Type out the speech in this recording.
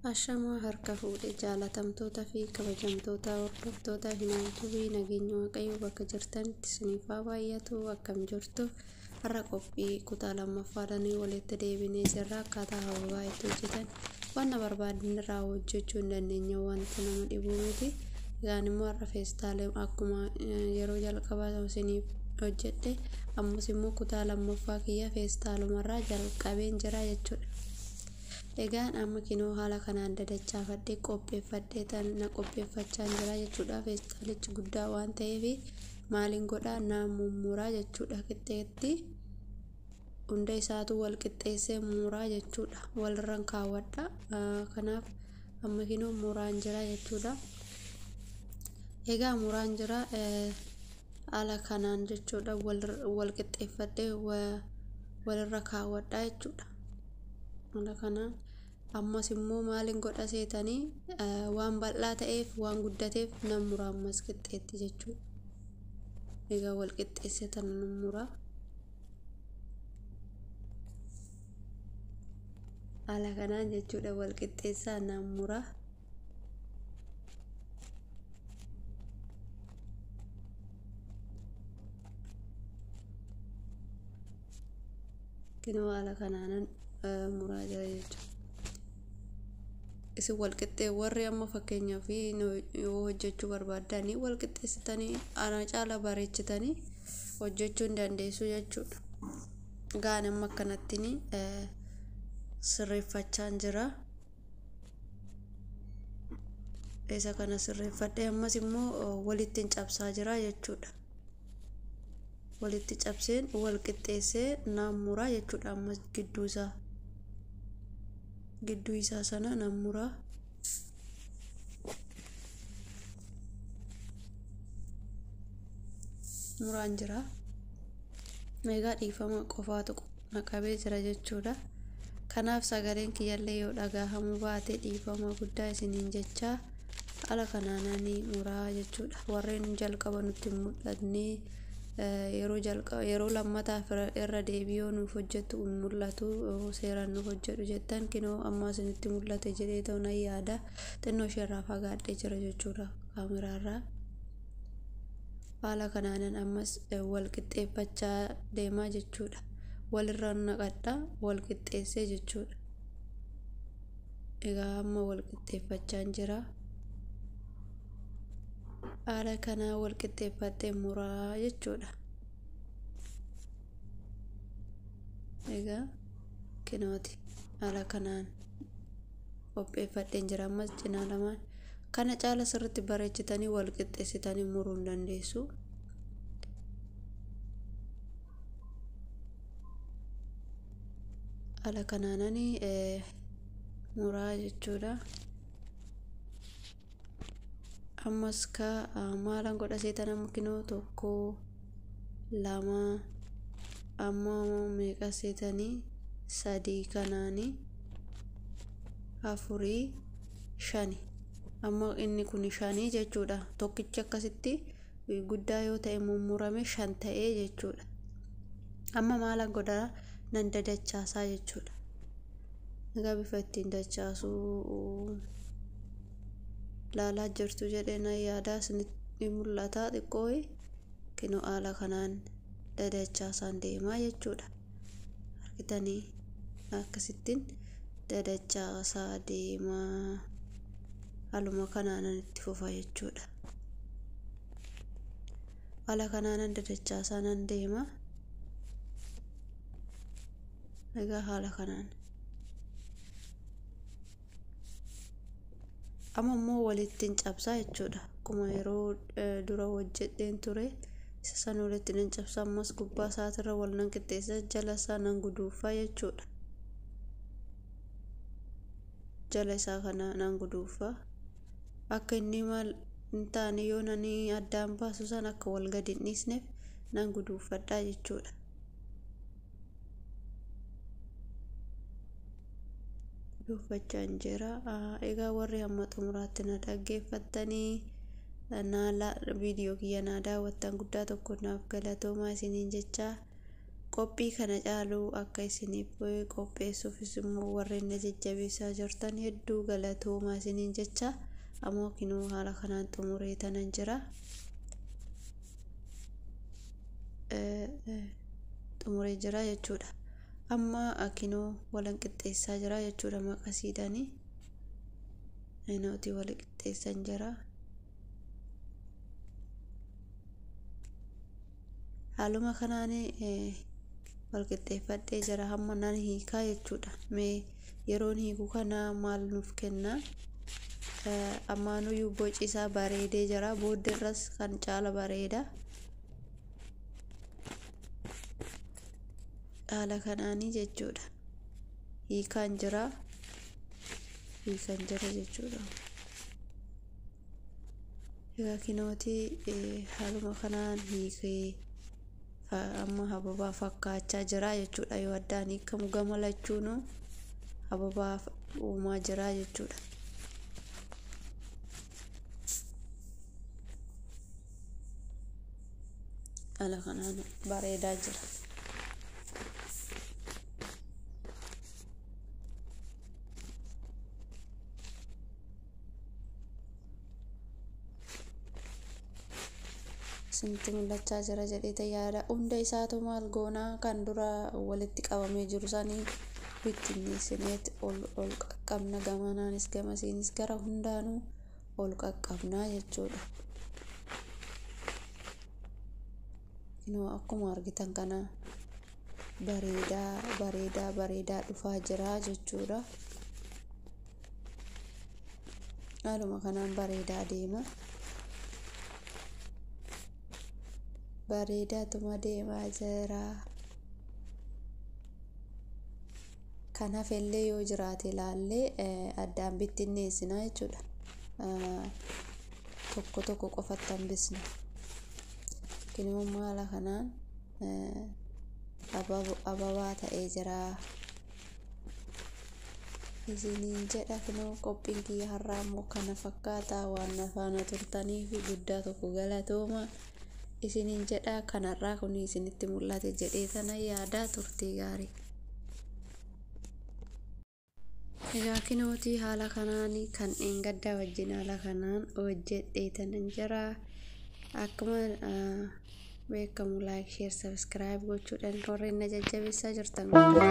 Ashamaa harka fuudhe jaalatamtoota fi kabajamtoota hordoftoota Hinaantubii, nageenya Waaqayyoo bakka jirtanitti isiniif haa baay'atu. Akkam jirtu? Har'a qophii kutaa lammaffaadhaan walitti deebinee jirra. Akkaataa hababaa itti hojjetan waan barbaadan irraa hojjechuu hin dandeenya, wanta nama dhibuu miti. Egaan immoo har'a feestaalee akkuma yeroo jalqabaa isiniif hojjedhe, ammas immoo kutaa lammaffaa kiyya feestaalumarraa jalqabeen jira jechuudha. Egaan amma kinoo haala kanaan dadachaafadhee qopheeffadhee na qopheeffachaa jira jechuudha. Feestaalichi guddaa waan ta'eef maaliin godhaa, naan mummuraa jechuudha. Qixxeetti hunda isaatu wal qixxeessee muraa jechuudha. Walirran kaawwadha. Kanaaf amma kinoo muraan jira jechuudha. Egaa muraan jira haala kanaan jechuudha. Wal qixxeeffadhee walirra kaawwadha jechuudha. Haala kanaan ammas immoo maaliin godha seetanii, waan bal'aa ta'eef, waan guddateef nan mura ammas qixxeetti jechuudha. Egaa wal qixxeessee tana nan mura. Haala kanaan jechuudha, wal qixxeessaa nan mura. Kinoo haala kanaanan muraa jira jechuudha. Isin wal qixxee warri amma fakkeenyaaf yoo hojjechuu barbaaddanii wal qixxeessitanii ana caala bareechitanii hojjechuu hin dandeessu jechuudha. Gaan amma akkanattiin sirreeffachaa jira. Isa kana sirreeffadhee ammas immoo walitti cabsaa jira jechuudha. Walitti cabseen wal qixxeessee naan muraa jechuudha. Ammas gidduu isaa, gidduu isaa sana nan muraa. Muraan jira. Egaa dhiifama, qofaatu na qabee jira jechuudha. Kanaaf sagaleen kiyyallee yoo dhagahamuu baate dhiifama guddaa isiniin jechaa, haala kanaananii muraa jechuudha. Warreen jalqaba nutti hin mul'atne, yeroo jalqaba yeroo lammataaf irra deebi'oo nuuf hojjetu hin mul'atu, seeraan nuuf hojjedhu jettan, kinoo amma isinitti mul'ate jedhee ta'u nan yaada. Xinnoo isheerraa fagaadhee jira jechuudha kaameraarraa. Haala kanaanan ammas wal qixxeeffachaa deemaa jechuudha. Walirra naqadha wal qixxeessee jechuudha. Egaa amma wal qixxeeffachaa jira. Haala kanaa wal qixxeeffadhee muraa jechuudha. Egaa kinooti haala kanaan qopheeffadheen jira. Ammas cinaa lamaan kana caala sirriitti bareechitanii wal qixxeessitanii muruu hin dandeessu. Haala kanaananii muraa jechuudha. Ammas ka maalan godha seetan, amma kinoo tokko, lama, amma meeqa seetanii, sadii, kanaanii afurii, shani. Amma inni kun shanii jechuudha. Tokkichi akkasitti guddaa yoo ta'e mummurame shan ta'ee jechuudha. Amma maalan godhaa, nan dadachaasaa jechuudha. Egaa bifa ittiin dachaasuu laalaa jirtu jedhee nan yaada, isinitti mul'ata xiqqoo. Kinoo haala kanaan dadachaasaan deemaa jechuudha. Argitanii, akkasittiin dadachaasaa deemaa, haaluma kanaanan itti fufa jechuudha. Haala kanaanan dadachaasaa nan deema. Egaa haala kanaan amma immoo walittiin cabsaa jechuudha. Akkuma yeroo dura hojjedheen ture isa san walitti nan cabsa. Ammas gubbaa isaatirra wal nan qixxeessa, jala isaa nan guduunfaa jechuudha. Jala isaa kana nan guduunfaa, akka inni maal hin taane, yoo nani addaan baasu san akka wal gadi hin dhiisneef nan guduunfadhaa jechuudha. Guduunfachaa jira. Egaa warri hamma xumuraatti na dhaggeeffattanii naala viidiyoo kiyya naa daawwattan guddaa tokko naaf galatoomaa isiniin jechaa. Qophii kana caaluu akka isiniif qopheessuufis immoo warreen na jajjabeessaa jirtan hedduu galatoomaa isiniin jecha. Ammoo kinoo haala kanaan xumuree tanan jira. Xumuree jira jechuudha. Amma kinoo walan qixxeessaa jira jechuudha maqasiidhaani. Inootii wal qixxeessan jira. Haaluma kanaan wal qixxeeffadhee jira. Hamma nan hiikaa jechuudha. Mee yeroon hiiku kana maal nuuf kenna? Ammaanuyyuu boci isaa bareedee jira. Booddeerras kan caala bareeda. Haala kanaanii jechuudha. Hiikaan jira. Hiikaan jira jechuudha. Egaa kinootii haaluma kanaan hiikee amma hababaa fakkaachaa jira jechuudha. Yoo addaan hiikamu gama lachuunuu hababaa uumaa jira jechuudha. Haala kanaan bareedaa jira. Isinitti mul'achaa jira jedhee yaada. Hunda isaatu maal goonaa kan dura walitti qabamee jiru sanii bittinneessineet ol ol qaqqabna. Gamanaanis gamasiinis gara hundaanuu ol qaqqabnaa jechuudha. Kinoo akkuma argitan kana bareedaa bareedaa bareedaa dhufaa jira jechuudha. Haaluma kanaan bareedaa deema. Bareedaatuma deemaa jira. Kan hafellee yoo jiraate ilaallee addaan bittinneessina jechuudha. Tokko tokko qofatti hambisna. Kinoo haala kanaan ababaa ta'ee jira. Isiniin jedha kinoo qophiin kiyya har'aa immoo kana fakkaata. Waan na faana turtaniif guddaa tokko galatooma. Isiniin jedha kanarraa kun isinitti mul'ate jedhee tana yaada. Turtii gaarii. Egaa kinootii haala kanaan kan dheengaddaa wajjin haala kanaan hojjedhee tanan jira. Akkuma beekamu like, share, subscribe gochuudhaan warreen na jajjabeessaa jirtan guddaa.